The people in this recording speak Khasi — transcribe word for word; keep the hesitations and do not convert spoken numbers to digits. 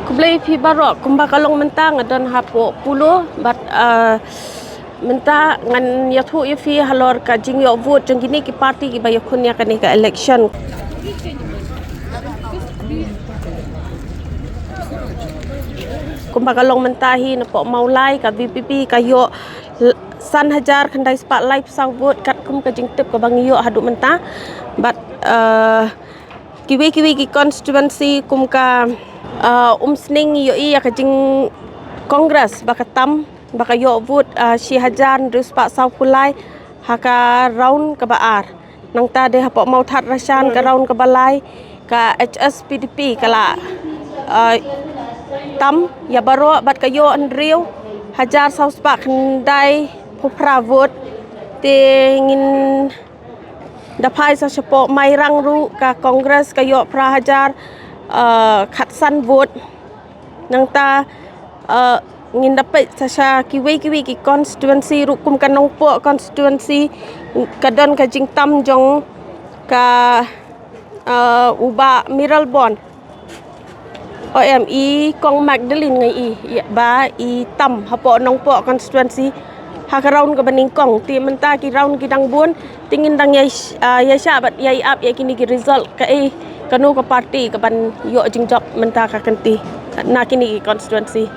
Khublei phi baroh, kumba ka long mynta nga don hapoh Polo bad, ah, mynta ngan ïathuh ïa phi halor ka jingïoh vote jong kine ki party kiba ïakhun ïa kane ka election. Kumba ka long mynta hi napoh Mawlai ka V P P ka ïoh l-, san hajar khyndai spah laiphew saw vote katkum ka jingtip kaba ngi ïoh haduh mynta. Bad, ah, kiwei kiwei ki constituency kum ka, ah, Umsning ïohi ïa ka jing Congress ba ka tam, ba ka ïoh vote, ah, shi hajar hynriew spah saw phew lai ha ka round kaba ar. Nangta de hapoh Mawthadraishan ka round kaba lai ka H S P D P ka la, ah, tam ïa baroh bad ka ïoh hynriew hajar saw spah khyndai phew phra vote. Te ngin da phai sa shapoh Mairang ruh ka Congress ka ïoh phra hajar, ah, khatsan vote. Nangta, ah, ngin da peit sa sha kiwei kiwei ki constituency ruh kum ka Nongpoh constituency ka don ka jingtam jong ka, ah, u Bah Mayralborn. O em i Kong Magdalene ngi i, i ba i tam hapoh Nongpoh constituency ha ka round kaba nyngkong. Te mynta ki round ki dang bun, te ngin dang ïai sh-, ah, ïai shah bad ïai ap ïa kine ki result kaei kano ka party kaban ïoh jingjop mynta ka kynti na kine ki constituency.